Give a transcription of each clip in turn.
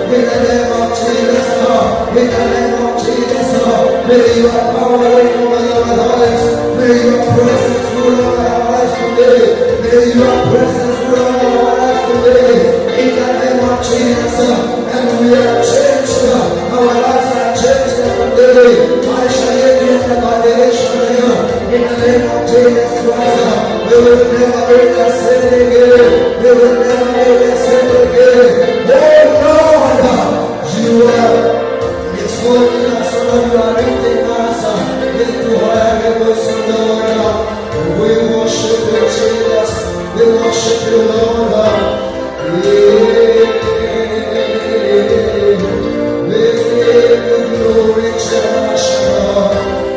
In the name of Jesus, in the name of Jesus, may your power reign over our lives. May your presence rule over our lives today. May your presence rule over our lives today. In the name of Jesus, and we are changed. Our lives are changed today. Maisha yetu yanabadilishwa leo. In the name of Jesus Christ, we will never be the same again. We will never be the same again. Oh Lord, you are exalting us, Lord, you are lifting us into higher levels, Lord. We worship you, Jesus. We worship you, Lord. Yeah. We give you glory, Joshua.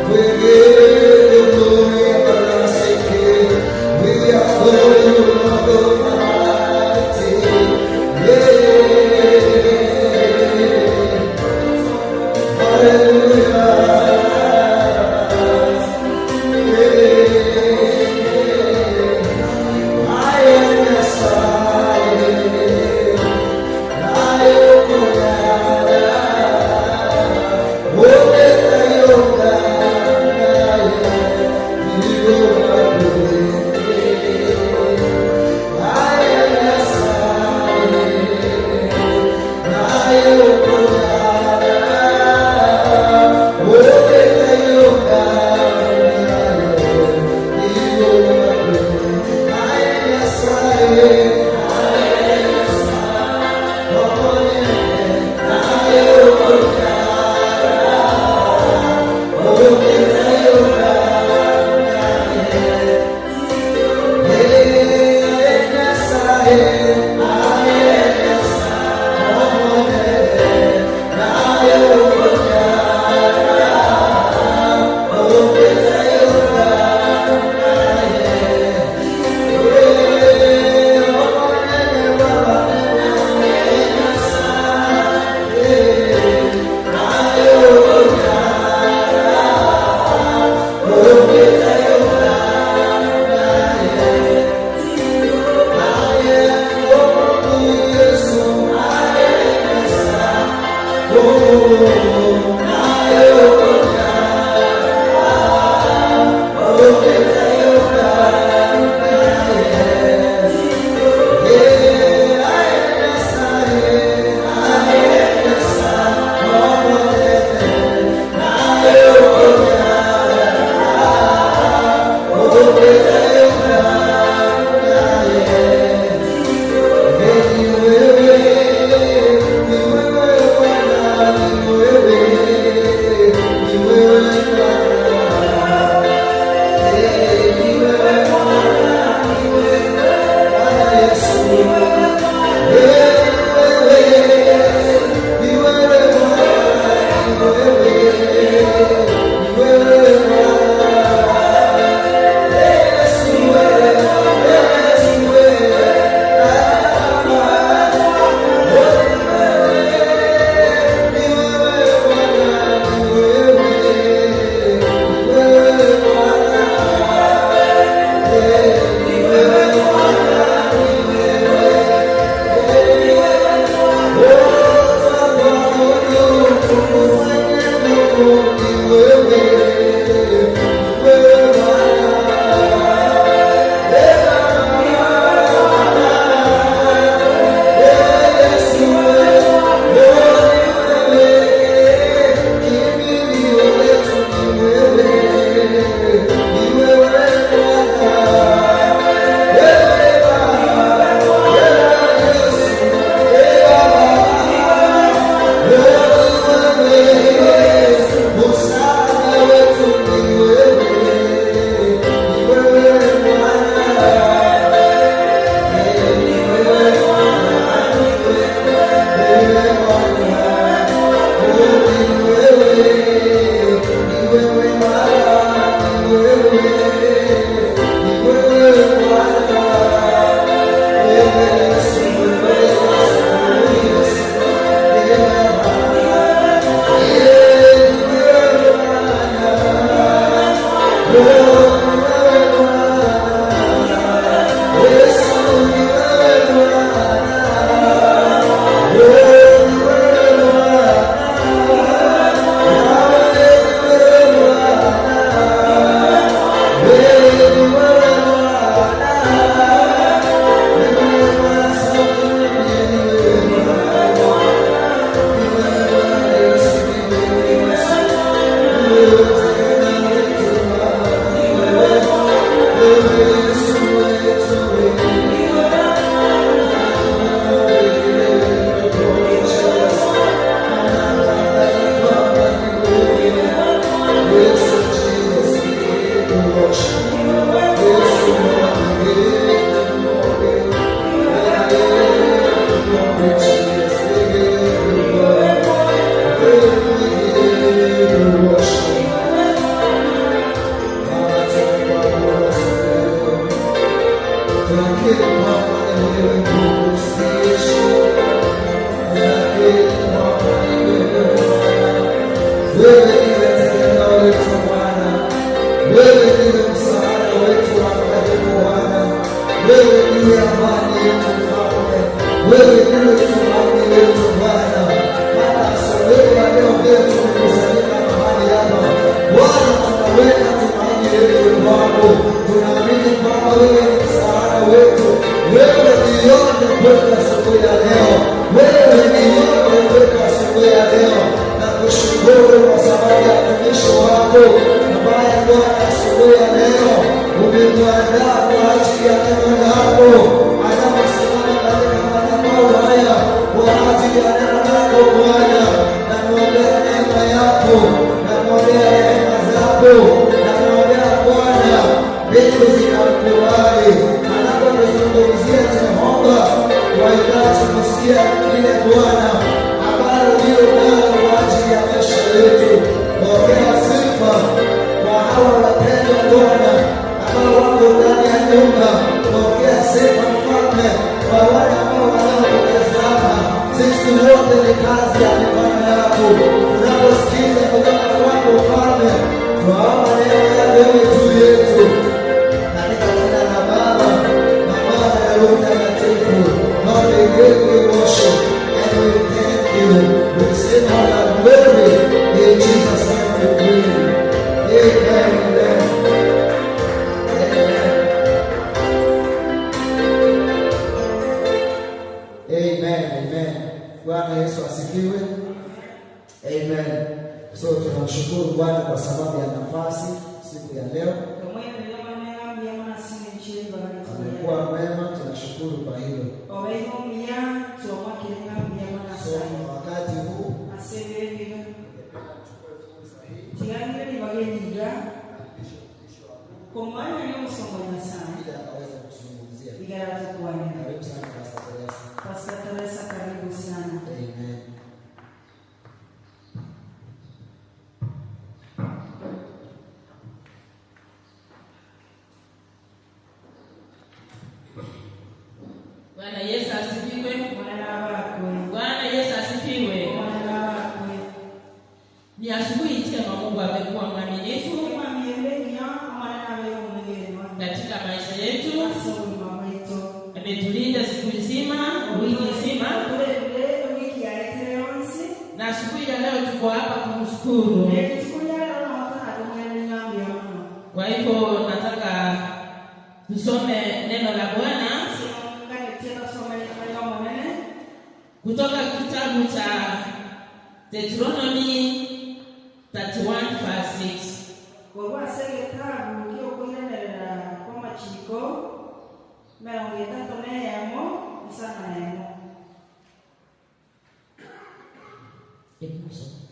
We give you glory, everlasting King. We adore you, Lord Almighty. Yeah. Hallelujah. Yeah. I am Messiah. I am Tunakushukuru kwa sababu ya mtumishi wako ambaye Bwana asubuhi ya leo umetuandaa kwa ajili ya neno lako, anaposimama katika madhabahu haya kwa ajili ya neno lako Bwana, namwombea neema yako, namwombea rehema zako, namwombea Bwana mbingu zikamkubali anapotuzungumzia Jehova, wahitaji kusikia ile Bwana ambalo ndio nalo kwa ajili ya maisha yetu. Pokea sifa kwa hawa wapendwa Bwana ambao wako ndani ya nyumba. Pokea sifa Mfalme kwa wale ambao wanaotutazama. Sisi wote ni kazi ya mikono yako. Tunaposikiza kutoka kwako Mfalme, twaomba neema yako iwe juu yetu katika jina la Baba na Mwana na Roho Mtakatifu. Lord, we give you worship and we thank you. We sing all the glory in Jesus' name we pray. Amen. Amen. Amen. Amen. Amen. Bwana Yesu asifiwe. Amen. So tunamshukuru Bwana kwa sababu ya nafasi siku ya leo. Amekuwa mwema, tunashukuru kwa hilo. So kwa wakati huu ningependa nichukue fursa hii nimkaribishe mtumishi wa Mungu ili akaweze kutuzungumzia. Karibu sana Pastor Teresa. Pastor Teresa, karibu sana. Amen. Bwana Yesu asifiwe. Mwana wakwe. Bwana Yesu asifiwe. Mwana wakwe. Ni asubuhi njema, Mungu amekuwa mwaminifu katika maisha yetu, ametulinda siku nzima, wiki nzima, na asubuhi ya leo tuko hapa kumshukuru. Kwa hivyo nataka tusome neno la Bwana kutoka kitabu cha Deuteronomy 31 verse 6. Korwa ase egetabu gi'okoiranerera kw'amachiko 31 5 na 1. Hebu soma.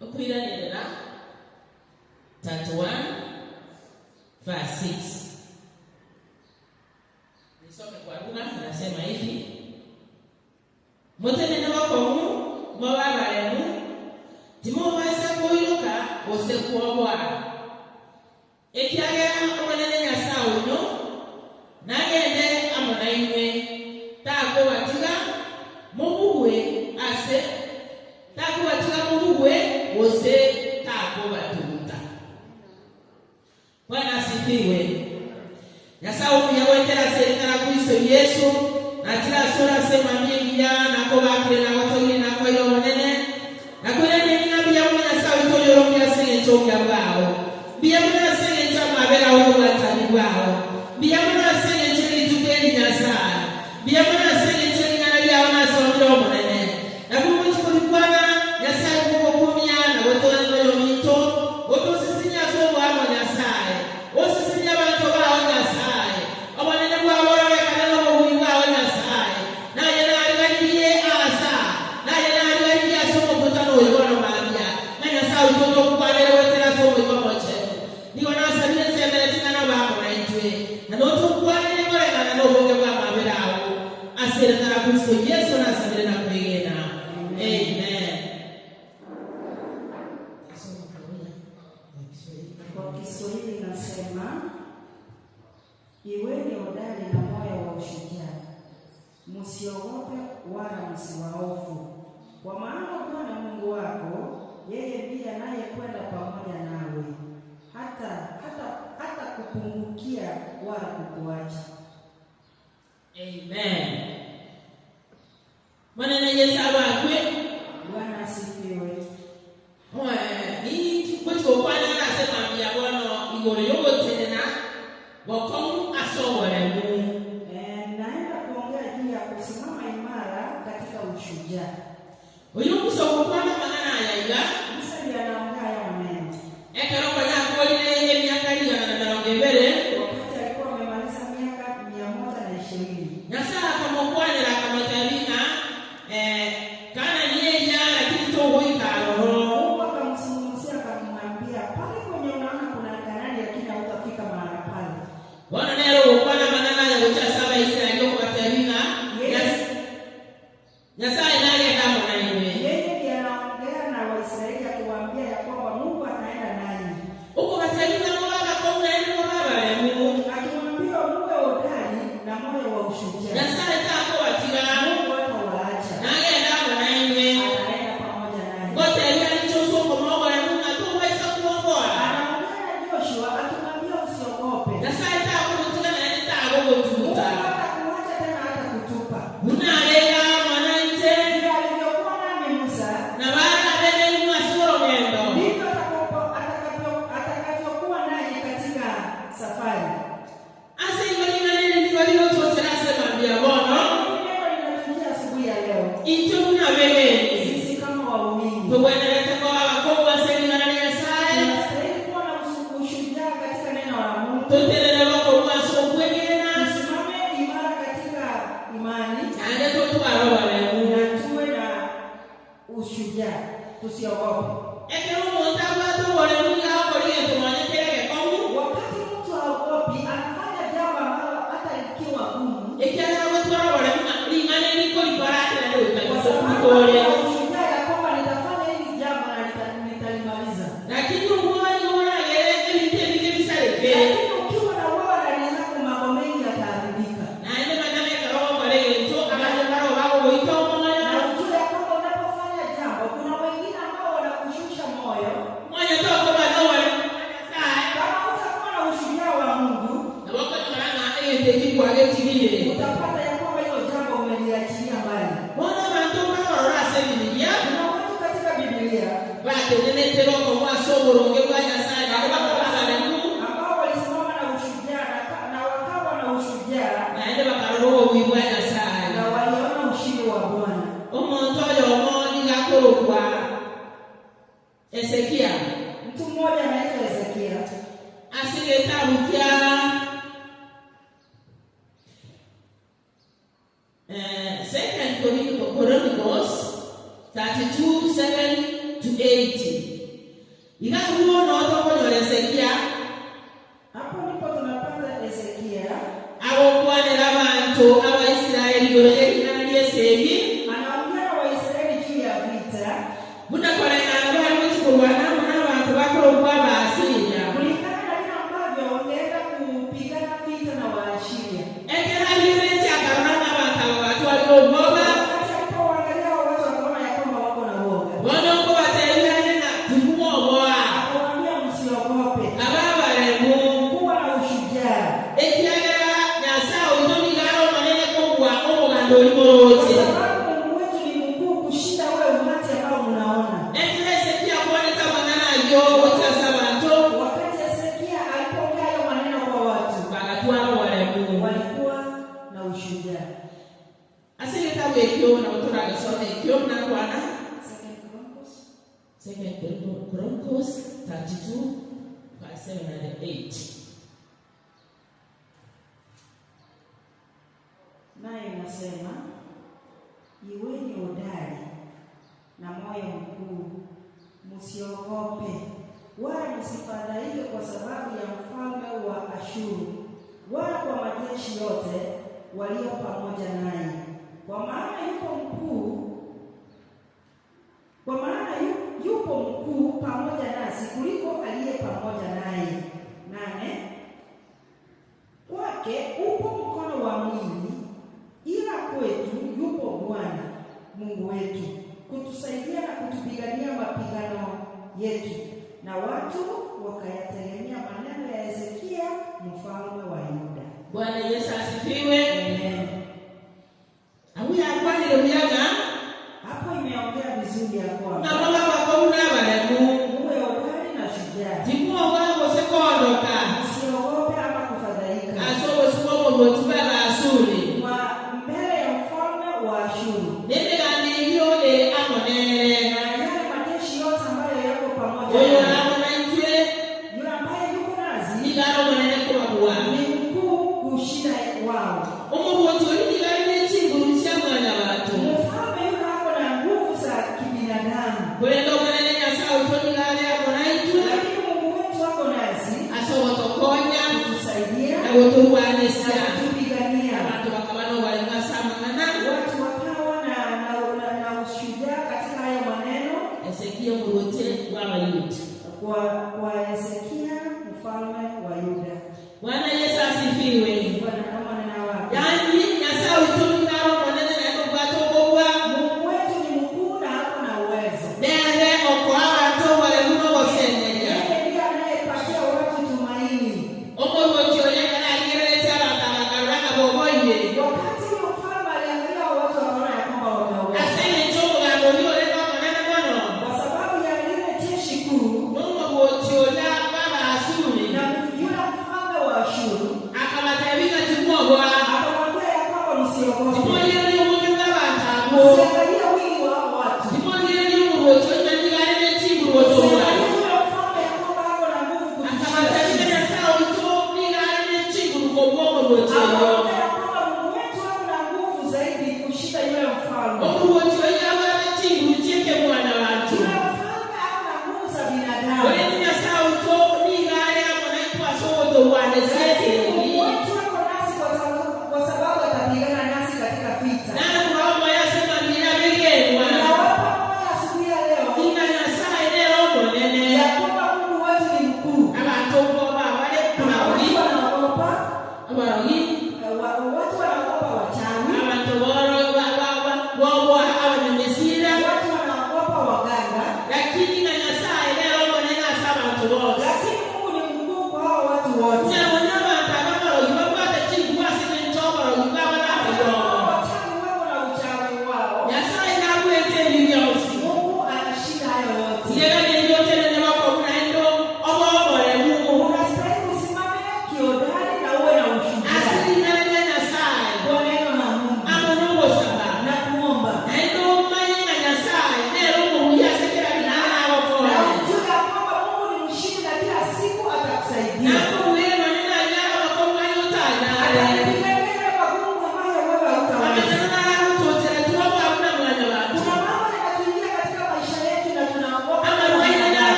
Okuiranerera 31 verse 6. Nisome kwa lugha, nasema hivi: Mutenene bokomu mobabaremu timobasa koiroka gose kwoboa ekiagera omonene Nyasaye oino nagende amo nainwe takobatiga mobugwe ase takobatiga mobugwe gose takobatuguta. Bwana asifiwe. Nyasaye omuya gwetera serikala Kristo Yesu natira sora sema mingi ya nakobakire nagotogire nakoira omonene nakwira neng'a mbuya mono Nyasaye oitoyorokia ase eng'encho obuya bwao, mbuya mono ase eng'encho amabera ao obwatani bwao, mbuya mono ase eng'encho rituko eri Nyasaye, mbuya mono ase eng'encho ring'ana riao nasomire omonene nakumochikorikwana Nyasaye kogokumia nagotorana oyominto otosisinya ase obwamo Nyasaye osisinya abanto bao Nyasaye obonene bwabo ororekane n'obobuyi bwao Nyasaye naye nariganirie asa naye nariganirie ase omokutano oyo bono mambia na Nyasaye oito tokukwanere wetera ase omoiko mochenu nigo nasabire nsemere ting'ana bamo naintwe na notokwanere koreng'ana n'obonge bwa mabere ao ase eretara Kristo Yesu nasabire na kwegena amen. Nasoma kwa lugha ya Kiswahili. Kwa Kiswahili nasema, iweni hodari na moyo wa ushujaa, msiogope wala msiwahofu, kwa maana Bwana Mungu wako yeye ndiye anayekwenda pamoja nawe, hata kupungukia wala kukuacha. Amen. Yeso abakwe. Bwana asifiwe. Ninki ngochia gokwana ng'a ase mambia bono igoro y'ogotenena bokong'u ase oboremu? Naenda kuongea juu ya kusimama imara katika ushujaa. Oyo Musa ogokwana amang'ana aya iga. Musa ndiye anaongea haya maneno. Ekero konya akoorire emiaka rigana na merongo ebere. Wakati alikuwa amemaliza miaka 120. Nyasae akamokwanera akamotebia ng'a, Kaanani eria, lakini togoika aroro. Mungu akamzungumzia akamwambia, pale kwenye unaona kuna Kanani lakini hautafika mahala pale. Bono nere ogokwana amang'ana aya gochia ase Abaisraeli okobatebia ng'a, Nyasae nagende amo nainwe. Yeye ndiye anaongea na Waisraeli akiwaambia ya kwamba Mungu ataenda nanyi. Okobatebia ng'a mobe abakong'u naende mobe abaremu. Akiwaambia muwe hodari na moyo wa ushujaa. Nyasae takobatiga. Mungu hatawaacha. Nagende amo nainwe. Ataenda pamoja nanyi. Ngotebia ninche ase okomoa oboremu ng'a tobaisa kwoboa. Anaongea na Joshua akimwambia usiogope. Nyasae takogotiga naende tagogotuguta. Mungu hatakuacha tena hatakutupa. Buna arenge amo nainche. Vile alivyokuwa nami Musa. Nabo arabe nainwe ase orogendo. Ndivyo atakavyokuwa nanyi katika safari. Ase igo ring'ana eri nigo rigotochera ase mambia bono. Hili neno linatujia asubuhi ya leo. Intwe buna abegeni. Sisi kama waumini. Togwenerete koba abakong'u ase ring'ana ria Nyasae. Tunastahili kuwa na ushujaa katika neno la Mungu. Totenene bokong'u ase okwegena. Tusimame imara katika imani. Naende totware oboremu. Na tuwe na ushujaa, tusiogope. Ekero omonto abwate oboremu nigo agokora egento nonya kere egekong'u. Wakati mtu haogopi, anafanya jambo ambalo hata likiwa gumu. Ekiagera gotwara oboremu ng'a ring'ana eri nkorikora ase naende goika Kwa sababu rikore. ana ushujaa ya kwamba nitafanya hili jambo na nitalimaliza. Lakini obwoba nigo boragere ebinto ebinge bisareke. Lakini ukiwa na uoga ndani yako mambo mengi yataharibika. Naende manya ng'ekero ogokora egento, abanto baroo bagogoita omoyo. Na ujue ya kwamba unapofanya jambo, kuna wengine ambao wanakushusha moyo. Onye tokoba noboremu bwa Nyasae. Kama hutakuwa na ushujaa wa Mungu, Nabo okonyora ng'a egento eki kwagetigire. Utapata ya kwamba hilo jambo umeliachilia mbali. Bono abanto mbarorore ase Ebibilia. Kuna watu katika Biblia. Batenenete bokong'u ase oboronge bwa Nyasae naende bakaba abaremu. Ambao walisimama na ushujaa na wakawa na ushujaa. Naende bakarora obobui bwa Nyasae. Na waliona ushindi wa Bwana. Omonto oyomo nigo akorokwa Hezekia. Mtu mmoja anaitwa Hezekia. Ase egetabu kia Second Chronicles 32, 7 to 8. Iga agwo noo tokonyora Hezekia. Hapo ndipo tunapata Hezekia. Agokwanera abanto Abaisraeli igoro ye ring'ana ri'esegi. Anaongea na Waisraeli juu ya vita. Buna koreng'ana bare gochia korwana amo nabanto bakorokwa Abaasiria. Kulingana na vile ambavyo wangeenda kupigana vita na Waashiria. Ekero abiuretie akarora ng'a abanto aba batwarire obwoba. Wakati alipowaangalia hao watu akaona ya kwamba wako na woga. Bono nkobateebia ande ng'a timwoboa. Akawaambia msiogope. Kabe abaremu. Kuwa na ushujaa. Ekiagera Nyasae oito nigo are omonene kobua omoganda oria morooche. Kwa sababu Mungu wetu ni mkuu kushinda ule umati ambao mnaona. Ekero Hezekia akwanete amang'ana ayio gochia ase abanto. Wakati Hezekia alipoongea hayo maneno kwa watu. Bagatwara oboremu. Walikuwa na ushujaa. Ase egetabu ekio nabo toragesome ekio nakwana. Second Chronicles. Second Chronicles 32 verse 7 and 8. Nayo inasema, Iweni hodari na moyo mkuu, msiogope wala msifadhaike kwa sababu ya mfalme wa Ashuru, wala kwa majeshi yote walio pamoja naye, kwa maana yupo mkuu, kwa maana yupo mkuu pamoja nasi kuliko aliye pamoja naye. 8 Kwake upo mkono wa mwili, ila kwetu yupo Bwana Mungu wetu kutusaidia na kutupigania mapigano yetu. Na watu wakayategemea maneno ya Hezekia mfalme wa Yuda. Bwana Yesu asifiwe. Amen. Abwo yakwanire buya ng'a.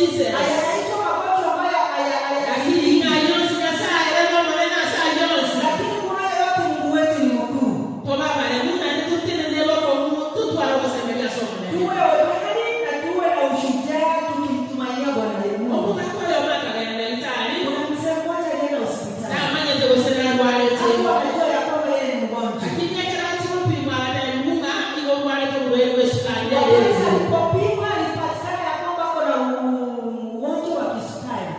Jesus. Hayaitwa magonjwa ambayo Lakini hayatibiki. ng'a yonsi Nyasaye ere nomonene ase ayio onsi. Lakini kwa hayo yote Mungu wetu ni mkuu. Tobabare buna nitotenene bokong'u totware ogosemeria ase Omonene. Tuwe hodari na tuwe na ushujaa tukimtumainia Bwana Mungu. Omogaka oyomo akagenda Nyagetari, Kuna mzee mmoja alienda hospitali. tamanyete gose narwarete. Hakuwa anajua ya kwamba yeye ni mgonjwa. Lakini ekero achia gopimwa agatebiwa ng'a nigo orwarete oborwaire bwa esukari Wakati yarenge. alipopimwa alipatikana ya kwamba ako na ugonjwa wa kisukari.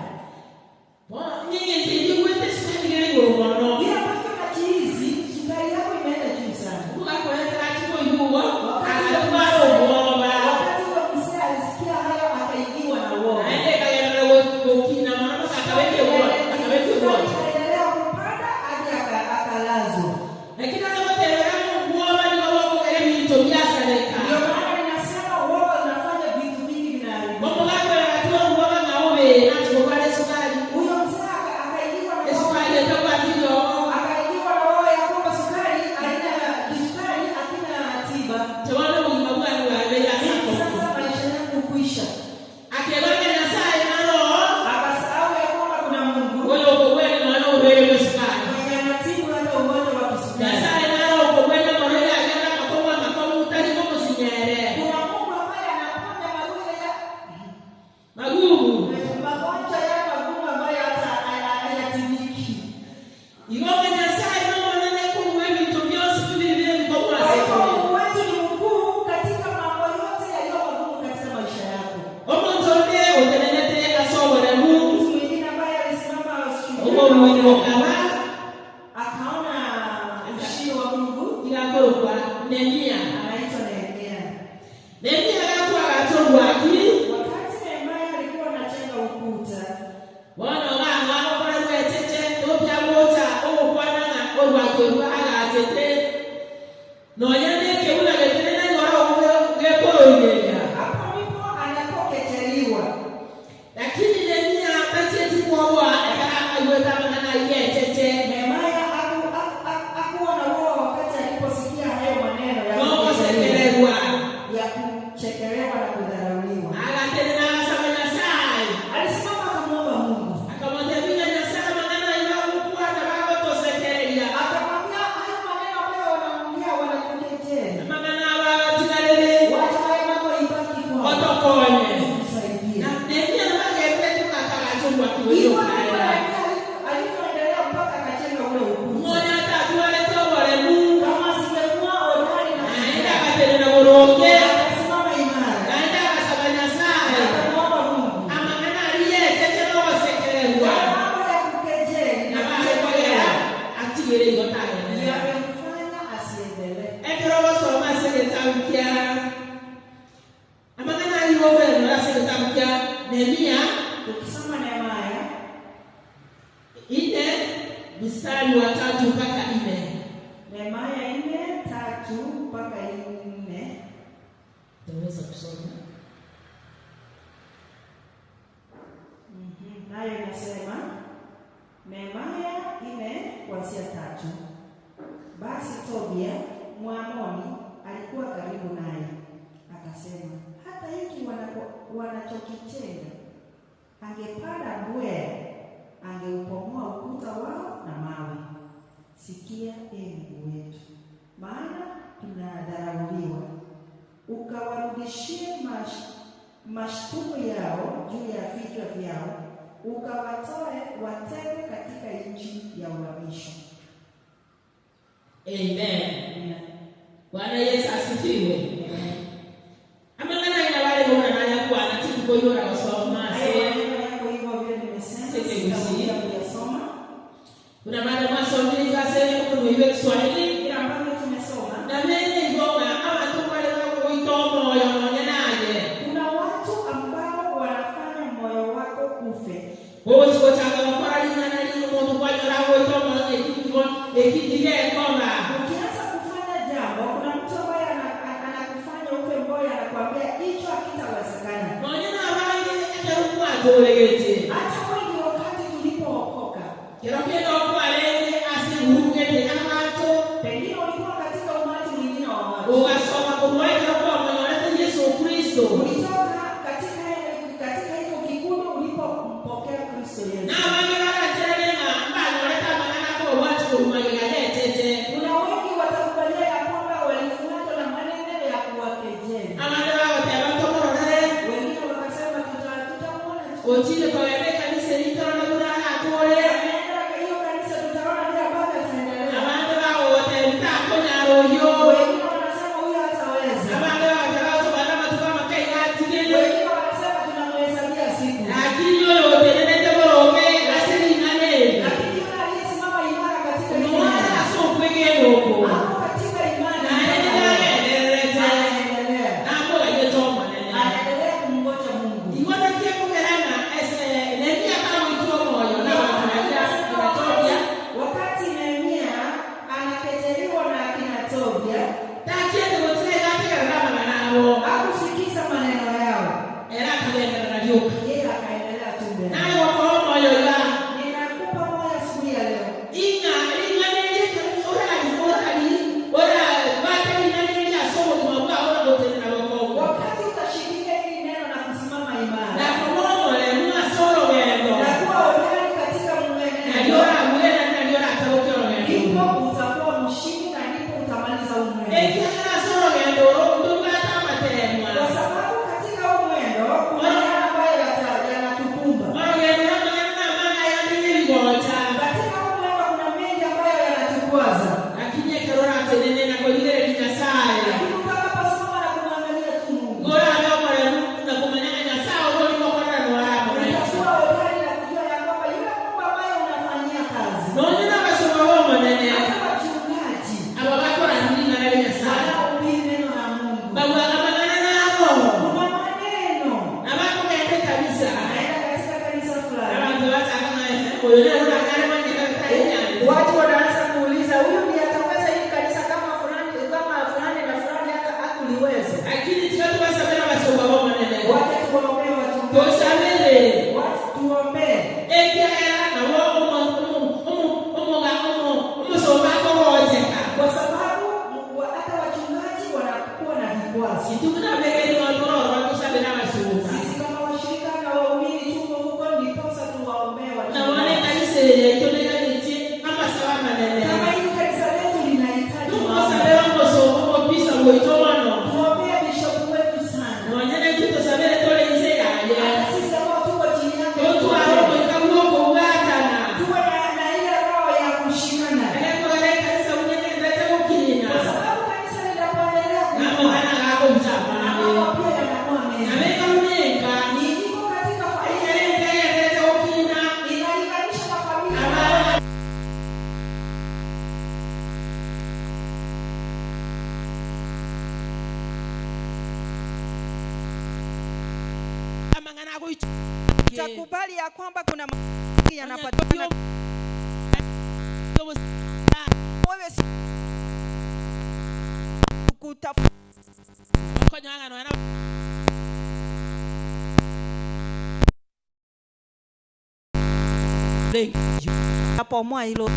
Bono ning'enche eyio egwete esukari gere igoro mono. Vile ambavyo unajihisi, sukari yako imeenda juu sana. Omogaka oyo ekero achia koigwa igo, agatwara obwoba. Wakati huo mzee alisikia hayo akaingiwa na uoga. Naende ekagenderera gokina mono mpaka akabeka akabeka Sukari egoti. ikaendelea kupanda hadi akalazwa. Lakini agotebera ng'a obwoba nigo bokogera ebinto biasareka. Ndio maana ninasema uoga unafanya vitu vingi vinaharibika. Omogaka oyo agatwara obwoba ng'a obe nachia korwara esukari. Huyo mzee akaingiwa na uoga. Esukari etabwati riogo. Akaingiwa na uoga ya kwamba sukari haina kisukari hakina tiba. Tebana obogima bwane bwabeire ase Mimi akong'u. sasa maisha yangu kuisha. Akebanga Nyasaye naroo, Akasahau ya kwamba kuna Mungu oyo okobwenia nonya na oborwaire bwa esukari. mwenye anatibu hata ugonjwa wa kisukari. Nyasaye naro okobwenia amarwaire agende amakong'u amakong'u tari komosinyere. Kuna Mungu ambaye anaponya magonjwa ya Magumu. magonjwa yale magumu ambayo hata hayatibiki. Igo ng'a Nyasaye nomonene kobua ebinto bionsi bibiri bire Kwa bikong'u ase hivyo tore. Mungu wetu ni mkuu katika mambo yote yaliyo magumu katika maisha yako. Omonto onde otenenete ase oboremu, Mtu mwingine ambaye alisimama oboruiri shujaa bokaba, akaona ushindi wa Mungu iga akorokwa Nehemia. anaitwa Nehemia. Nehemia agakwagacha orwaki, Wakati Nehemia alikuwa anajenga ukuta, bono ng'a agokora rwecheche, tobia gocha ogokwana ng'a orwaki orwo agachete, nonya na ekebuna getenene igoro gekoroigeria. hapo ndipo anapokejeliwa. Lakini Nehemia tachieti kwoboa ekero aigwete amang'ana ayio echeche, Nehemia hakuwa na uoga wakati aliposikia hayo maneno ya kukejeliwa, nogosekererwa. ya kuchekelewa na kudharauliwa. Agatenena agasaba Nyasaye, Alisimama akamwomba Mungu, akamotebia ng'a Nyasaye amang'ana ayio agokwana bagotosekereria, akamwambia hayo maneno ambayo wanaongea wanatukejeli, amang'ana abo agatigarere, wacha hayo mambo ibaki kwao, otokonye. tusaidie. Na Nehemia nabagererete ng'a akagacha orwaki Hivyo oria ndivyo okaera. Nehemia alivyoendelea mpaka akajenga ule ukuta. Omwana tatwarete oboremu, Kama asingekuwa hodari na naende shujaa, agatenena boronge, akasimama imara, naende agasaba Nyasaye, akamwomba Mungu. amang'ana aria echeche nogosekererwa, Yale mambo ya kukejeli na nabo akogera kuchekelewa atigere igo tagenderera. yamemfanya asiendelee. Ekero ogosoma ase egetabu kia amang'ana ayio okoenora ase egetabu kia Nehemia Ukisoma Nehemia ine mstari wa tatu mpaka ine Nehemia 4:3 mpaka 4. Utaweza kusoma. Nayo inasema Nehemia 4 kuanzia 3. Basi Tobia Mwamoni alikuwa karibu naye, akasema, hata hiki wanachokichenga angepanda mbweha, angeupomoa ukuta wao na mawe. Sikia, ee Mungu wetu, maana tunadharauliwa, ukawarudishie mashtumu yao juu ya vichwa vyao, ukawatoe watekwe katika nchi ya uhamisho. Amen. Amen. Bwana Yesu asifiwe. Amang'ana aina bare gona naya kwana tindikoyora gosoma Hayo ase maneno yako hivyo vile nimesema, Sisi sitarudia kuyasoma. kuna baada mwasomire ase okonoibe Kiswahili Vile ambavyo tumesoma, na mene igonga abantu bare bagoita omoyo nonya naye kuna watu ambao wanafanya moyo wako ufe. ogochigochaka gokora ring'ana ring'o omonto kwanyora agoita omoyo ekitigo ekitigekoba. Ukianza kufanya jambo, kuna mtu ambaye anakufanya ufe moyo, anakuambia hicho hakitawezekana. Nonya na abange ekero mwatoregete Hata wengi wakati tulipookoka, kero kende okwarenge ase engurugete abanto pengine ulikuwa katika umati mwingine wa watu, ogasoma korwa ekero kwamonyorete Yesu Kristo ulitoka katika katika hicho. Ochire kogenda ekanisa eria torore buna aratore. Ameenda hiyo kanisa, tutaona vile ambavyo ataendelea. Abande bagogotebia takonyara oyio. Wengine wanasema huyo hataweza, Abande bagoteba otobare amatuko amake iga atigere. wengine wanasema tunamhesabia siku, Lakini oyo otenenete boronge ase ring'ana eri. lakini yule aliyesimama imara katika hili Noare neno, ase okwegena oko. ako katika imani, Naende nagendererete. anaendelea, Namoganyete Omonene. anaendelea kumngoja Mungu. Igo naki ekogera ng'a ase Nehemia akagoitwa omoyo n'abanto baria Ethiopia, Wakati Nehemia anakejeliwa na akina Tobia, tachiete gotiga iga ategerere amang'ana abo, hakusikiza maneno yao, ere akagenderera rioka. yeye akaendelea tu mbele. Naye gokoa omoyo iga, Ninakupa moyo asubuhi ya leo ing'a ring'ana eri ekero orari orari orabwate ring'ana eri ase obogima bwao na gotenena bokong'u. wakati utashikilia hili neno na kusimama Na imara koba omoremu ase orogendo, na kuwa hodari katika nario mwenendo, orabue naende nario orataboke orogendo ndipo oro. utakuwa mshindi na ndipo utamaliza huu mwendo, Ekiagera ase orogendo oro ndobwate amatemwa. kwa sababu katika huu mwendo kuna yale ambayo yata- yanatukumba. Orogendo rw'amang'ana namang'ana ayande y'ebigocha. Katika huu mwendo kuna mengi ambayo yanatukwaza, Lakini ekero oratenene na korigereria Nyasaye, lakini utakaposimama na kumwangalia tu Mungu igo orabe omoremu na komanya ng'a Nyasaye ore ori gokorera norakorete. utakuwa hodari na kujua ya kwamba yule Mungu ambaye unafanyia kazi, Nonye n'abasomba b'Omonene, hata wachungaji aba bakorania ring'ana ria Nyasaye, wanaohubiri neno la Mungu, babwaka amang'ana nabo, kuna maneno nabakogenda ekanisa, naenda katika kanisa fulani, abanto bachaka ng'a eh, oyo nere oranyare manyete tainyarete. watu wanaanza kuuliza huyu ndiye ataweza hili kanisa kama fulani kama fulani na fulani hata hakuliweza. Lakini tiga tobasabere abasomba b'Omonene, Wacha tuwaombee wachungaji, tosabere wacha tuombee, ekiagera nabo omo- omo- omo- omoga- omo- omosomba akogocheka. kwa sababu wa- hata wachungaji wanakuwa na vikwazo. Intwe buna abegeni batororwa tosabere abasomba. Sisi kama washirika na waumini tuko huko, ndiposa tuwaombee Na bono wachungaji. ekanisa eye yaito neganetie amasabo amanene. Kama hili kanisa letu linahitaji maombi, Togosabera omosomba omobisa bwaito mono. tuombee bishopu wetu sana, Nonya naintwe tosabere tore inse yaye. hata sisi ambao tuko chini yake Totware omoika bwa okobwatana. tuwe na ile roho ya kushikana. Egekogera ekanisa buna egenderete gokina. Kwa sababu kanisa linapoendelea kukua, Namang'ana gakobucha amande. mambo pia yanakuwa mengi. Nabeka buna enka. Ni iko katika familia, Ekero enka egenderete gokina, inalinganisha na familia. abana amang'ana agoitu Utakubali ya kwamba kuna mengi yanapatikana wewe si kutafuta apomoa hilo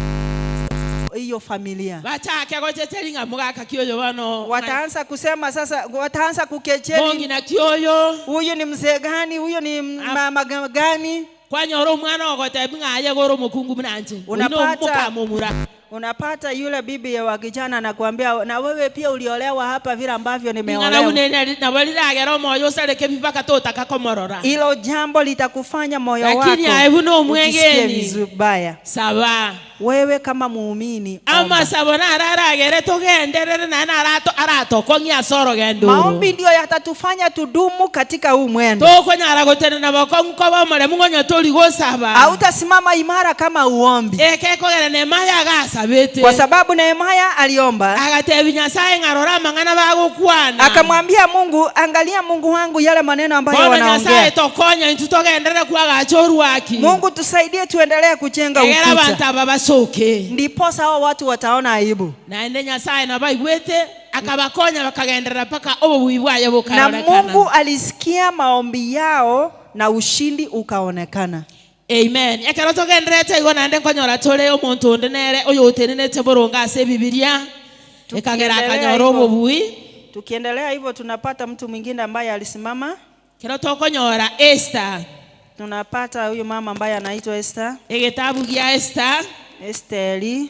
hiyo familia. bachake gochecheri ng'a mogaka kioyo bono Wataanza kusema sasa, wataanza kukejeli, mong'ina kioyo huyu ni mzee gani? Huyu ni mama gani? kwanyora omwana ogotebi ng'a aye gore omokungu buna nche Unapata- okamomura Unapata yule bibi wa kijana anakuambia, na wewe pia uliolewa hapa vile ambavyo ing'ana nimeolewa. buna nabo riragera omoyo osareke bibaka totaka komorora Hilo jambo litakufanya moyo wako Lakini aye buna ujisikie omwegeni. vibaya. Saba Wewe kama muumini, omba. amasabo nararagere tugenderere naye aratokong'ia ase orogendo oro Maombi ndio yatatufanya tudumu katika huu mwendo. tokonyara gotenena bokong'u koba omoremu ng'onya tori gosaba Hautasimama imara kama uombi, ekekogera Nehemia agasabete kwa sababu Nehemia aliomba agatebi Nyasaye ng'arora amang'ana bagokwana akamwambia Mungu, angalia Mungu wangu yale maneno ambayo bono Nyasaye wanaongea. tokonya intwe togenderere kwagacha orwaki Mungu tusaidie tuendelee kujenga egera ukuta, abanto aba basoke ndiposa hao watu wataona aibu. naende Nyasaye nabaigwete akabakonya bakagenderera mpaka obobui bwaye Na bokarorekana. Mungu alisikia maombi yao na ushindi ukaonekana. Amen. Ekero togenderete igo naende nkonyora tore omonto onde nere oyotenenete boronge ase ebibiria ekagera Tukiendelea akanyora hivyo- obobui. Tukiendelea hivyo tunapata mtu mwingine ambaye alisimama. Kero tokonyora Esther Tunapata huyu mama ambaye anaitwa Esther, egetabu gia Esther Esteri.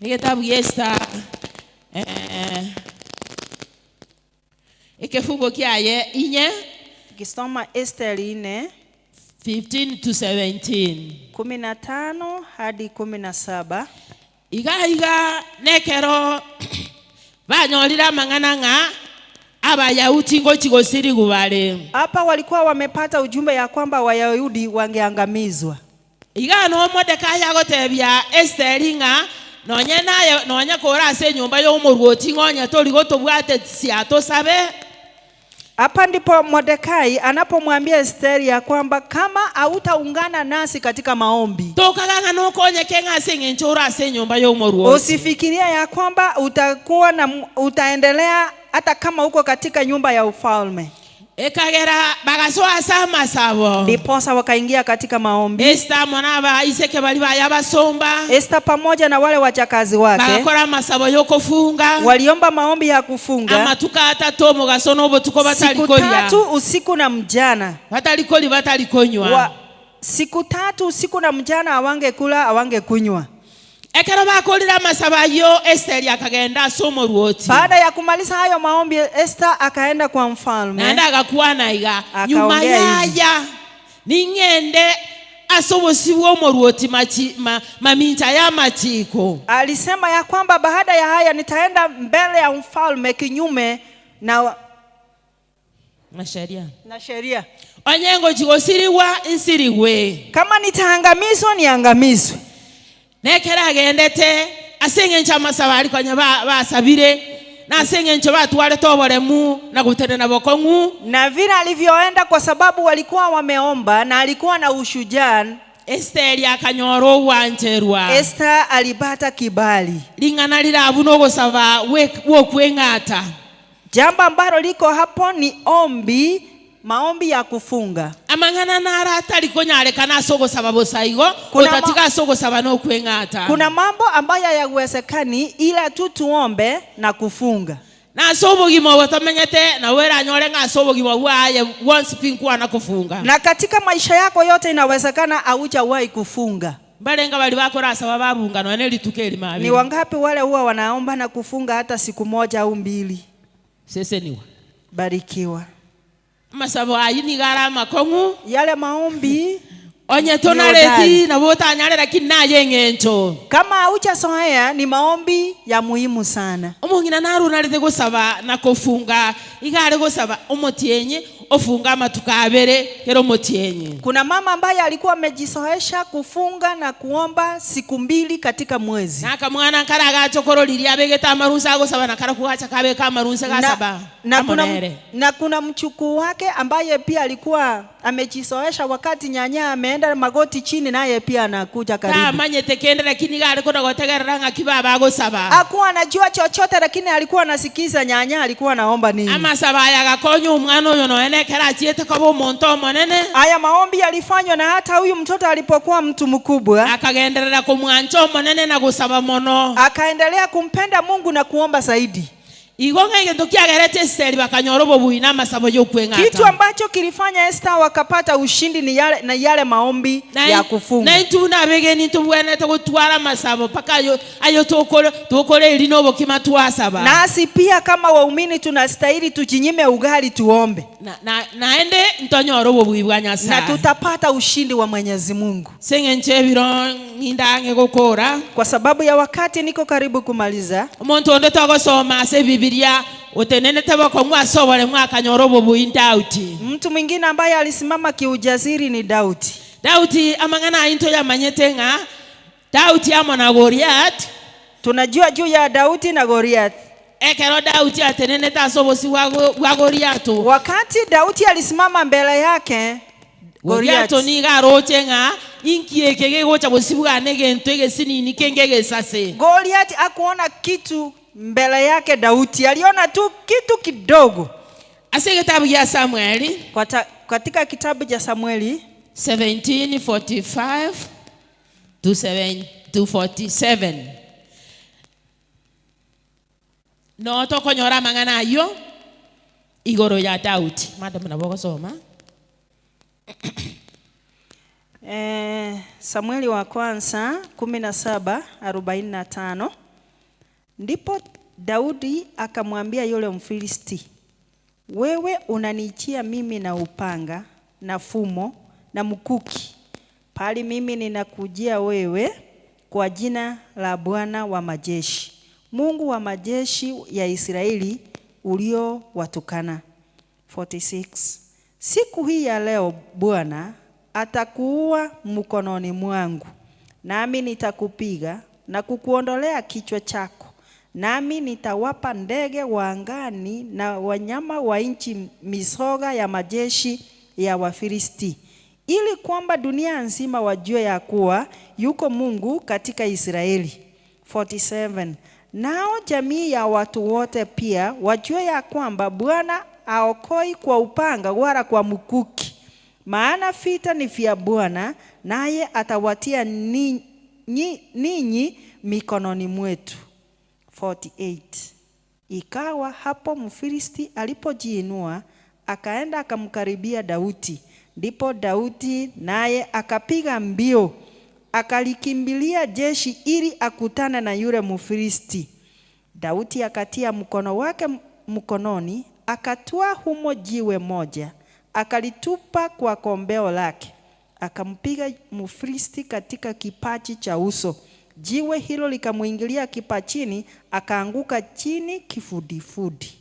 Egetabu gia Esther eh, Ekefungo kiaye inye. Tukisoma Esteri nne 15 to 17. 15 hadi 17. Iga iga nekero banyorire amang'ana ng'a Abayahudi ngochi gosirigwa bare. Hapa walikuwa wamepata ujumbe ya kwamba Wayahudi wangeangamizwa. Iga noo Modekai agotebia Esiteri ng'a nonye naye nonye kore ase enyomba y'omorwoti ng'a onye tori gotobwatesia tosabe. Hapa ndipo Mordekai anapomwambia Esteri ya kwamba kama hautaungana nasi katika maombi, Tokaga ng'a nokonyeke ng'a ase eng'encho ore ase enyomba y'omorwoti. usifikirie ya kwamba utakuwa na utaendelea hata kama uko katika nyumba ya ufalme. Ekagera bagasoa ase amasabo. Ndiposa wakaingia katika maombi. Esita amo n'abaiseke baria baye abasomba. Esta pamoja na wale wajakazi wake Bagakora amasabo y'okofunga. waliomba maombi ya kufunga Amatuko atato, omogaso na obotuko, batari siku koria. tatu usiku na mjana. Batari koria, batari konywa. Wa, siku tatu usiku na mjana hawangekula hawangekunywa. Ekero bakorire amasabo ayio, Esiteri akagenda ase omorwoti. Baada ya kumaliza hayo maombi, Esta akaenda kwa mfalme. Naende agakwana iga, Nyuma Akaongea hivi. y'aya ning'ende ase obosio bw'omorwoti machi, ma, mamincha y'amachiiko. Alisema ya kwamba baada ya haya nitaenda mbele ya mfalme kinyume na, Na sheria. na sheria. Onye ngochi gosirigwa nsirigwe. Kama nitaangamizwa niangamizwe. Nekero agendete, ase engencho amasabo aria konya ba- basabire, na ase engencho batwarete oboremu na gotenena bokong'u. Na vile alivyoenda, kwa sababu walikuwa wameomba na alikuwa na ushujaa, Esiteri akanyora ogwancherwa. Esta alipata kibali. Ring'ana rire abwo nogosaba gwe- gwokweng'ata. Jambo ambalo liko hapo ni ombi, maombi ya kufunga. Amang'ana naro atari konyarekana ase ogosaba bosa igo, Kuna ma- otatiga ase ogosaba nokweng'ata. Kuna mambo ambayo hayawezekani ila tu tuombe na kufunga. Na ase obogima obo tomenyete, nabo eranyore ng'a ase obogima bwaye bwonsi pi nkwana kofunga. Na katika maisha yako yote inawezekana haujawahi kufunga. Mbarenge baria bakorasaba babunga nonya ne rituko erimo Ni abere. wangapi wale huwa wanaomba na kufunga hata siku moja au mbili? Seseniwa. Barikiwa. Amasabo ayio nigo are amakong'u. Yale maombi Onye tonareti nabo otanyare lakini naye eng'encho. Kama haujazoea ni maombi ya muhimu sana. Omong'ina naro onarete gosaba na kofunga, iga are gosaba omotienyi ofunga amatuko abere kera omotienyi. Kuna mama ambaye alikuwa amejizoesha kufunga na kuomba siku mbili katika mwezi. Na akamwana nkare agacha okororia abegete amarunse agosaba na karakwo gacha kabeka amarunse gasaba Na, na, amo kuna, nere. na kuna mchukuu wake ambaye pia alikuwa amejizoesha wakati nyanya ameenda magoti chini, naye pia anakuja karibu. Tamanyete kende lakini iga are kona gotegerera ng'aki baba agosaba. Hakuwa anajua chochote, lakini alikuwa anasikiza nyanya alikuwa anaomba nini. Amasabo aya agakonya omwana oyo nonya nekero achiete koba omonto omonene. Haya maombi yalifanywa na hata huyu mtoto alipokuwa mtu mkubwa Akagenderera komwancha Omonene na gosaba mono. akaendelea kumpenda Mungu na kuomba zaidi. Igo ng'a egento kiagerete Esiteri bakanyora obobui na amasabo Kitu y'okweng'ata. ambacho kilifanya Esta wakapata ushindi ni yale, na yale maombi ya kufunga. Naintwe buna abegeni ntobwenerete gotwara amasabo mpaka ayo ayo tokore tokore eri na obokima twasaba. Nasi pia kama waumini tunastahili tujinyime ugali tuombe Na, na, naende ntonyore obobui bwa na Nyasaye. tutapata ushindi wa Mwenyezi Mungu. Ase eng'encho ebiro ng'inde ang'e gokora. Kwa sababu ya wakati niko karibu kumaliza. Omonto onde togosoma ase Ebibilia otenenete bokong'u ase oboremu akanyora obobui n'Daudi. Mtu mwingine ambaye alisimama kiujasiri ni Daudi. Daudi amang'ana ayio ntoyamanyete ng'a Daudi amo na Goliath. Tunajua juu ya Daudi na Goliath. Ekero Daudi atenenete ase obosio bwa bwa Goliato. Wakati Daudi alisimama mbele yake Goliato Goliath. nigo aroche ng'a inki eke gegocha bosibwa negento egesinini kenge egesase. Goliath hakuona kitu mbele yake Daudi, aliona tu kitu kidogo. Ase egetabu gia Samueli Kwa ta, katika kitabu cha Samueli 17:45 to 7 to 47 noo tokonyora amang'ana ayio igoro ya Daudi. Madam nabo ogosoma. Eh, Samueli wa kwanza 17:45 Ndipo Daudi akamwambia yule Mfilisti, Wewe unaniijia mimi na upanga na fumo na mkuki, bali mimi ninakujia wewe kwa jina la Bwana wa majeshi, Mungu wa majeshi ya Israeli uliowatukana. 46 Siku hii ya leo Bwana atakuua mkononi mwangu, nami nitakupiga na kukuondolea kichwa chako, nami nitawapa ndege wa angani na wanyama wa nchi mizoga ya majeshi ya Wafilisti, ili kwamba dunia nzima wajue ya kuwa yuko Mungu katika Israeli. 47 Nao jamii ya watu wote pia wajue ya kwamba Bwana haokoi kwa upanga wala kwa mkuki, maana vita ni vya Bwana, naye atawatia ninyi ninyi mikononi mwetu. 48 Ikawa hapo Mfilisti alipojiinua akaenda akamkaribia Daudi, ndipo Daudi naye akapiga mbio akalikimbilia jeshi ili akutane na yule Mfilisti. Daudi akatia mkono wake mkononi, akatwaa humo jiwe moja, akalitupa kwa kombeo lake, akampiga Mfilisti katika kipaji cha uso. Jiwe hilo likamwingilia kipachini, akaanguka chini kifudifudi.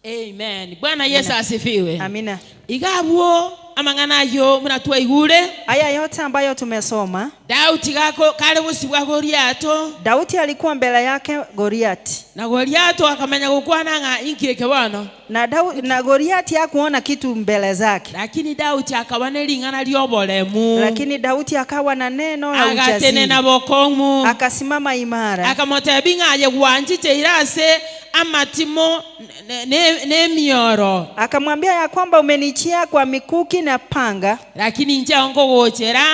Amen. Bwana Yesu asifiwe. Amina. Iga abwo amang'ana ayio buna twaigure. Haya yote ambayo tumesoma, Daudi gako kare gosibwa Goliato, Daudi alikuwa mbele yake Goliati. na Goliato akamanya gokwana ng'a inki eke bono. Na, Dau, na Goliati hakuona kitu mbele zake, Lakini Daudi akawa ne ring'ana ri'oboremu. lakini Daudi akawa na neno la ujasiri, Agatenena bokong'u. akasimama imara, Akamotebia ng'a aye gwanchiche ira ase amatimo nemioro. Akamwambia ya kwamba umenichia kwa mikuki na panga, Lakini inche nkogochera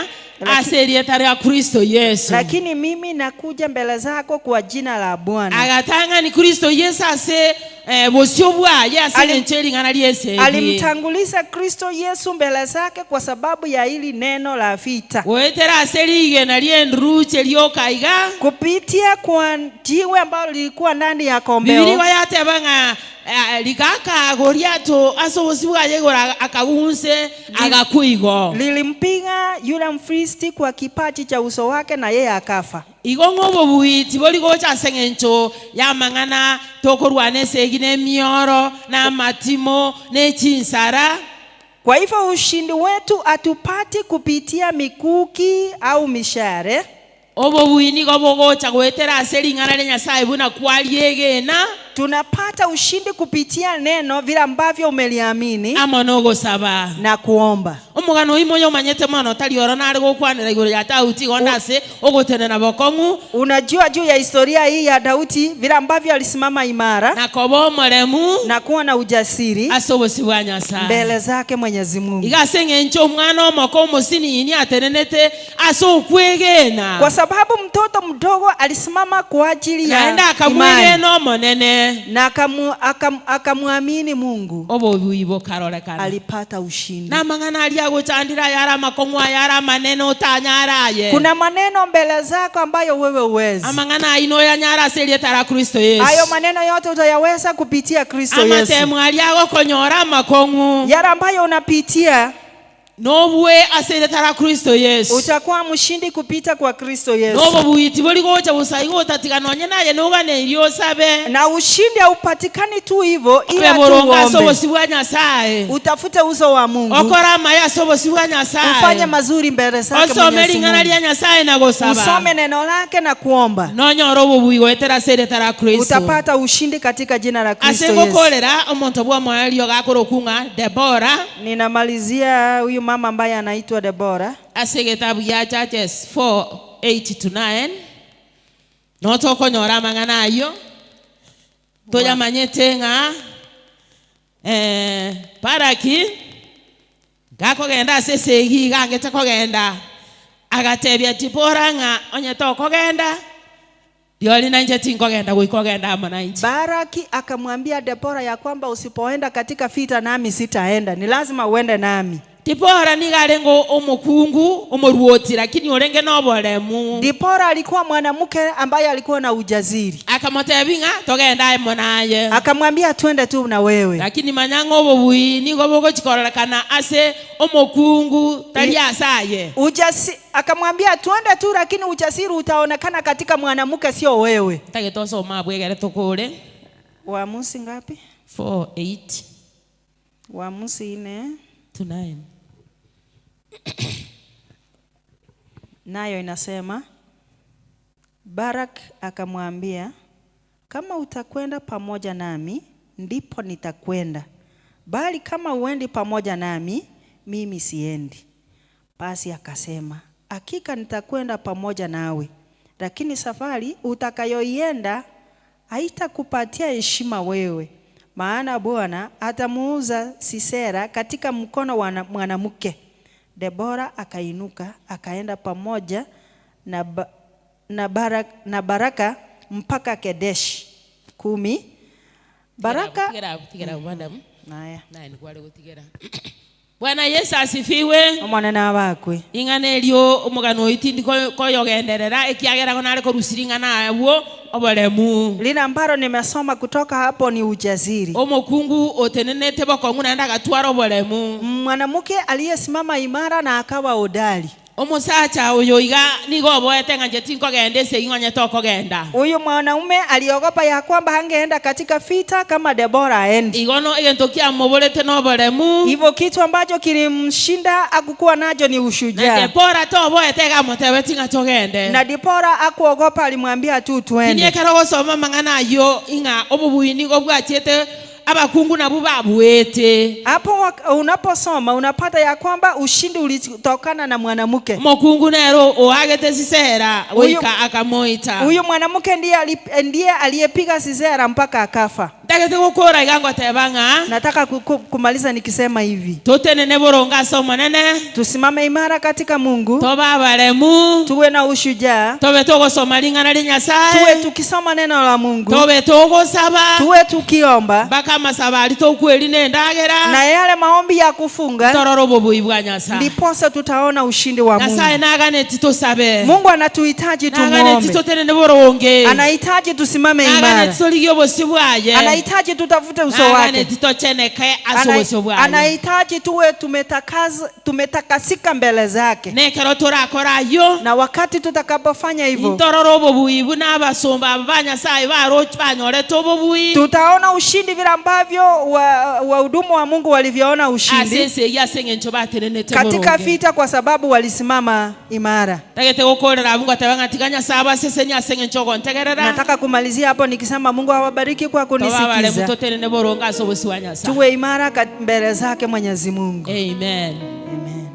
ase erieta ria Kristo Yesu. Lakini mimi nakuja mbele zako kwa jina la Bwana. Agatang'ani Kristo Yesu ase eh, bosio bwaye ase Alim- eng'encho ering'ana ri'esegi. Alimtanguliza Kristo Yesu mbele zake kwa sababu ya hili neno la vita. Goetera ase rigena ri'enduruche rioka iga. Kupitia kwa jiwe ambalo lilikuwa ndani ya Biblia kombeo. igo yateba ng'a eh, rigaka Goliato ase obosi bwaye igoro akagunse agakwa igo. Lilimpiga yule Mfilisti kwa kipaji cha uso wake na yeye akafa. Igo ng'a obobui tibori gocha ase eng'encho y'amang'ana tokorwana esegi na emioro, na amatimo, na echinsara. Kwa hivyo ushindi wetu hatupati kupitia mikuki au mishale. Obobui nigo bogocha goetera ase ring'ana ria Nyasae buna kwariegena. Tunapata ushindi kupitia neno vile ambavyo umeliamini Amo nogosaba. na kuomba. Omogano oimo oyomanyete mono tari oro nare gokwanera igoro ya Daudi igo onde ase ogotenena bokong'u. Unajua juu ya historia hii ya Daudi vile ambavyo alisimama imara Na koba omoremu na kuwa na ujasiri ase obosio bwa Nyasae. mbele zake Mwenyezi Mungu. Iga ase eng'encho omwana omoke omosinini atenenete ase okwegena. Kwa sababu mtoto mdogo alisimama kwa ajili ya Naende imani akamwegena Omonene. na akamu, akam, akamwamini Mungu Obobui bokarorekana. alipata ushindi. Namang'ana aria agochandire ayare amakong'u ayare amanene otanyare aye. Kuna maneno mbele zako ambayo wewe uwezi. Amang'ana ayio noyanyare ase erieta ria Kristo Yesu. Hayo maneno yote utayaweza kupitia Kristo Yesu. Amatemo aria agokonyora amakong'u. Yale ambayo unapitia Nobue ase erieta ria Kristo Yesu. utakuwa mshindi kupita kwa Kristo Yesu. Nobobui tibori gocha bosa igo otatiga nonye naye noganeirie osabe. Na ushindi haupatikani tu hivyo, ila Obe tu boronge ase uombe. obosio bwa Nyasaye. Utafute uso wa Mungu. Okore amaya ase obosio bwa Nyasaye. Ufanye mazuri mbele zake Osome Mwenyezi ring'ana Mungu. ria Nyasaye na gosaba. Usome neno lake na kuomba. Nonyore obobui goetera ase erieta ria Kristo. Utapata ushindi katika jina la Ase Kristo Yesu. ngokorera omonto bw'omoerio gakorokwa ng'a Debora. Ninamalizia huyu mama ambaye anaitwa Debora. Ase egetabu gia Judges 4:8-9, noo tokonyora amang'ana ayio, toyamanyete ng'a eh, Baraki gakogenda ase esegi iga angete kogenda, agatebia Dibora ng'a onye tokogenda, Rirorio nainche tinkogenda goika ogende amo nainche. Baraki akamwambia Debora ya kwamba usipoenda katika vita nami sitaenda, ni lazima uende nami. Dibora nigo arenge omokungu omoruoti, lakini orenge noboremu. Dipora alikuwa mwanamke ambaye alikuwa na ujasiri. Akamotebia ng'a togende amo naye. Akamwambia twende tu na wewe. Lakini manya ng'a obobui nigo bogochia kororekana ase omokungu, tari ase aye. Ujasi, akamwambia twende tu, lakini ujasiri utaonekana katika mwanamke, sio wewe. Ntagete osome abwo egere tokore. Waamuzi ngapi? 4, 8 Waamuzi nne to 9. Nayo inasema Barak akamwambia, kama utakwenda pamoja nami ndipo nitakwenda, bali kama huendi pamoja nami, mimi siendi. Basi akasema, hakika nitakwenda pamoja nawe, lakini safari utakayoienda haitakupatia heshima wewe, maana Bwana atamuuza Sisera katika mkono wa mwanamke. Debora akainuka akaenda pamoja na, ba, na, Barak, na Baraka mpaka Kedeshi. 10. Baraka Tigera abwo, tigera abwo, madam. Naya. Naye nikware gotigera. Bwana Yesu asifiwe. Omonene abakwe. Ing'ana erio omogano oyo tindi koyogenderera, ekiagera igo nare korusia ring'ana abwo oboremu. Lile ambalo nimesoma kutoka hapo ni ujasiri. Omokungu otenenete bokong'u naende agatwara oboremu. Mwanamke aliyesimama imara na akawa hodari. Omosacha oyo iga nigo oboete ng'a inche tinkogenda esegi ng'onye tokogenda. Huyu mwanaume aliogopa ya kwamba hangeenda katika vita kama Debora aendi. Igo no egento kiamoborete noboremu. Hivyo kitu ambacho kilimshinda hakukuwa nacho ni Na ushujaa. Debora toboete iga amotebetie ng'a togende. Na Debora hakuogopa, alimwambia tu Lakini twende. ekero ogosoma amang'ana ayio ing'a obobui nigo bwachiete Abakungu nabwo babuete. Hapo unaposoma unapata ya kwamba ushindi ulitokana na mwanamke. Omokungu nere oagete Sisera goika akamoita. Huyu mwanamke ndiye aliyepiga Sisera mpaka akafa. Ntagete gokora iga ngoteba ng'a. Nataka kumaliza nikisema hivi. Totenene boronge ase Omonene. Tusimame imara katika Mungu. Tobe abaremu. Tuwe na ushujaa. Tobe togosoma ring'ana ria Nyasae. Tuwe tukisoma neno la Mungu. Tobe togosaba. Tuwe tukiomba. Mpaka amasabo aria tokweri nendagera. Na yale maombi ya kufunga. Torore obobui bwa Nyasae. Ndiposa tutaona ushindi wa Mungu. Nyasae naganeti tosabe. Mungu anatuhitaji Naganeti tumuombe. totenene boronge. Anahitaji tusimame imara. Naganeti torigie obosio bwaye. Anahitaji tutafute uso wake. Naganeti tocheneke ase obosio bwaye. Anahitaji tuwe tumetakasika mbele zake. Nekero torakore ayio. Na wakati tutakapofanya hivyo, Intorore obobui buna abasomba aba ba Nyasae baroche banyorete obobui. Tutaona ushindi vile ambavyo wahudumu wa Mungu walivyoona ushindi Ase esegi ase eng'encho batenenete katika boronge. vita, kwa sababu walisimama imara. Ntagete gokorera abwo ngoteba ng'a tiga Nyasae abasesenie ase eng'encho ogontegerera. Nataka kumalizia hapo nikisema Mungu awabariki kwa Tobe abaremu kunisikiza. totenene boronge ase obosio bwa Nyasae. Tuwe imara mbele zake Mwenyezi Mungu. Amen. Amen.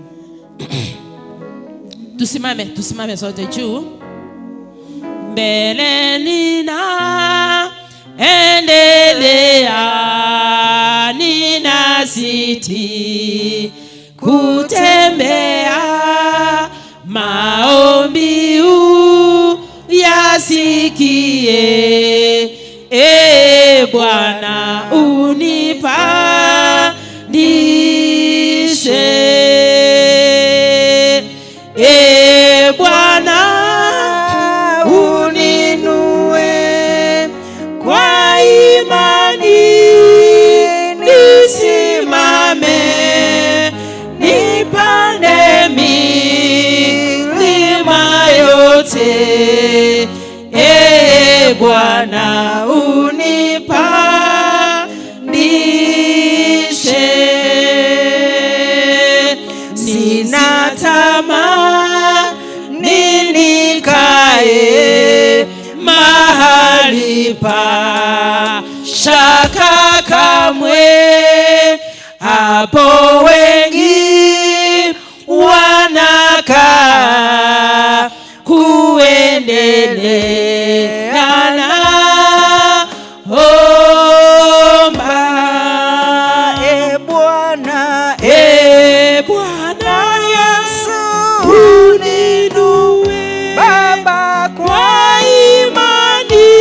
Tusimame, tusimame sote juu. Mbele nina endelea, nina siti kutembea, maombi uyasikie, e Bwana unipandishe. E Bwana uninue kwa imani nisimame, nipande milima yote. E Bwana unipandishe. Sina tamaa nikae mahali pa shaka kamwe, hapo wengi wanakaa kuendelea na omba. E Bwana, E Bwana Yesu, uninue Baba, kwa imani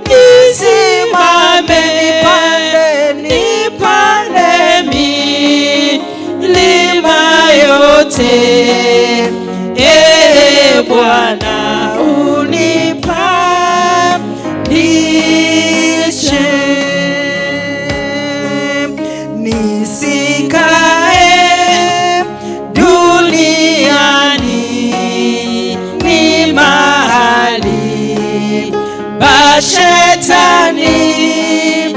nisimame, nipande, nipande milima Shetani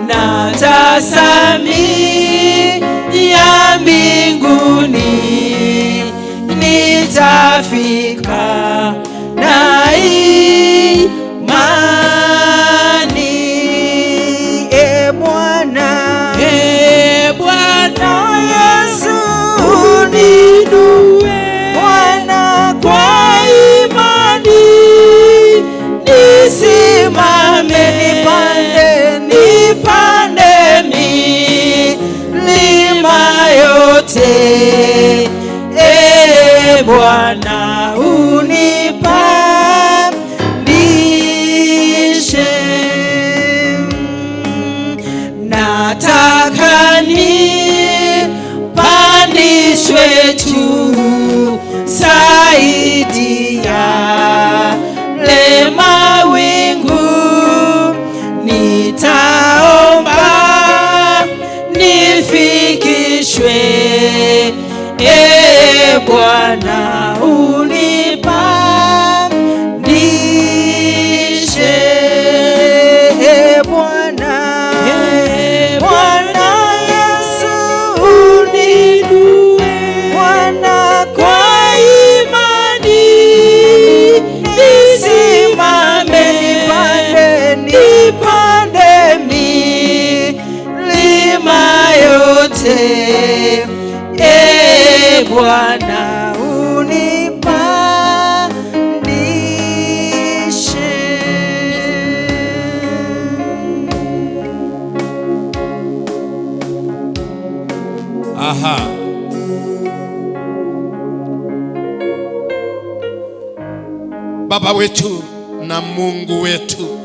na tasami ya mbinguni nitafika na imani. E Bwana, e Bwana Yesu uninue, Bwana kwa imani nisimame, nipande, nipande milima yote. E Bwana unipandishe, nataka nipandishwe juu zaidi ya le mawingu, nitaomba nifikishwe, e Bwana unipandishe, e Bwana, e Bwana Yesu uninue, Bwana kwa imani nisimame, nipande, nipande milima yote, e Bwana unipandishe. Aha. Baba wetu na Mungu wetu,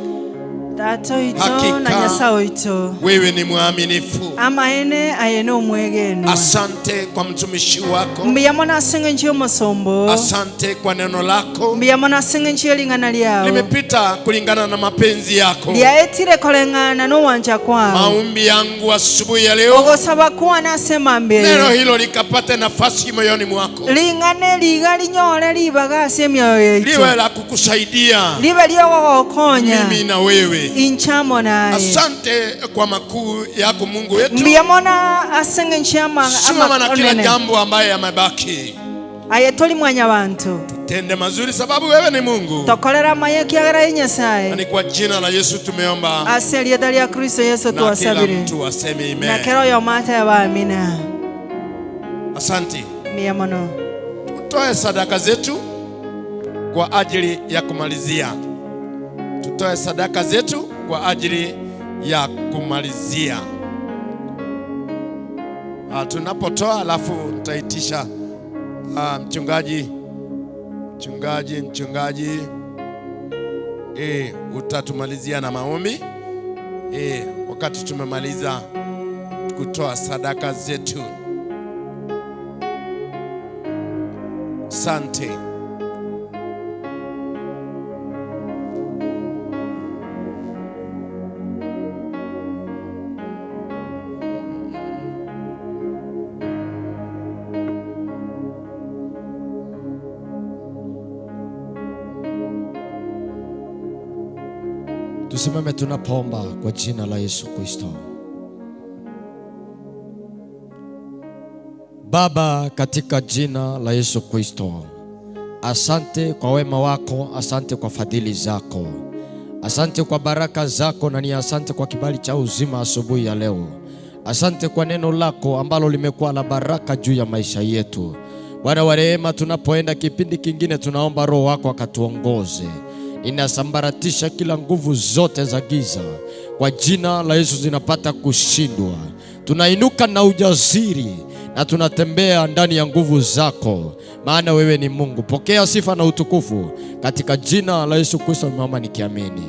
Tata oito na Hakika. Nyasaye oito wewe ni mwaminifu. amaene aye nomwegenwa Asante kwa mtumishi wako, mbuya mono ase eng'encho y'omosombo asante kwa neno lako mbuya mono ase eng'encho y'ering'ana liao limepita kulingana na mapenzi yako. liaetire koleng'ana n'owancha kwao Maombi yangu asubuhi ya leo, ogosaba kwana ase mambia neno hilo likapate nafasi moyoni mwako, ling'ana liga linyore libaga ase emioyo yaito liwe la kukusaidia libe liogogokonya mimi na wewe. inchamo naye Asante kwa makuu yako Mungu wetu. mbuya mono ase eng'encho y'ama- Simama na kila amanene jambo ambaye yamebaki, aye toli mwanya bantu tende mazuri, sababu wewe ni Mungu. tokorera amaya kiagera ye Na Nyasaye ni kwa jina la Yesu tumeomba, ase erieta ria Kristo Yesu na kila twasabire mtu aseme na amen. kera oyomo ateba amina. Asante. Mbuya mono. Tutoe sadaka zetu kwa ajili ya kumalizia. Tutoe sadaka zetu kwa ajili ya kumalizia. Ah, tunapotoa alafu nitaitisha ah, mchungaji mchungaji mchungaji eh, utatumalizia na maombi eh, wakati tumemaliza kutoa sadaka zetu. Asante. Tusimame tunapoomba kwa jina la Yesu Kristo. Baba, katika jina la Yesu Kristo, asante kwa wema wako, asante kwa fadhili zako, asante kwa baraka zako, na ni asante kwa kibali cha uzima asubuhi ya leo. Asante kwa neno lako ambalo limekuwa la baraka juu ya maisha yetu. Bwana wa rehema, tunapoenda kipindi kingine, tunaomba Roho wako akatuongoze. Ninasambaratisha kila nguvu zote za giza kwa jina la Yesu, zinapata kushindwa. Tunainuka na ujasiri na tunatembea ndani ya nguvu zako, maana wewe ni Mungu. Pokea sifa na utukufu katika jina la Yesu Kristo, nimeomba nikiamini.